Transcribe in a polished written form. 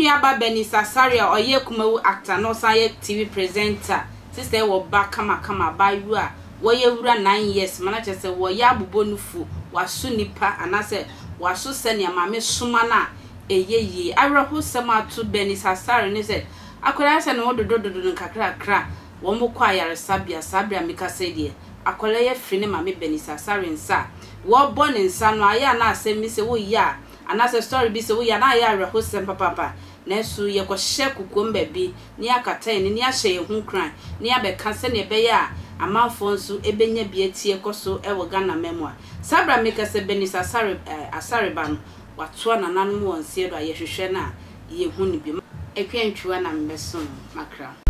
nuaba Bernice Asare a ɔyɛ Kumawu actor na ɔsan yɛ TV presenter, sister yi wɔ ba kamakama, abaayewa a wɔyɛ wura 9 years ma na kyerɛ sɛ wɔyɛ abobɔ nufu, waso nipa anaasɛ waso sɛnea maame soma no a ɛyɛ yie. Awerɛhosɛm ato Bernice Asare ne sɛ akwadaa sɛ ne ho dodododo no nkakrakra wɔn kɔ ayaresabea. Saa bere a mekasa yi deɛ, akwadaa yi afiri ne maame Bernice Asare nsa a wɔrebɔ ne nsa no ayɛ a na asɛm bi sɛ woyɛ a anaasɛ story bi sɛ woyɛ a na ayɛ awerɛhosɛm papaapa, nanso yɛkɔhyɛ kukuom baabi ne yɛakata yɛn ani ahyɛ yɛn ho nkuran ne yɛabɛka sɛnea ɛbɛyɛ a amanfoɔ nso ɛbɛnya bi atie kɔ so ɛwɔ Ghana man mu a saa bere a meka sɛ Bernice Asare Asare ba no watoa nananom wɔ nseɛ do a yɛhwehwɛ no a yɛhu no bi. Akua Ntwiwa na mbɛsom makra.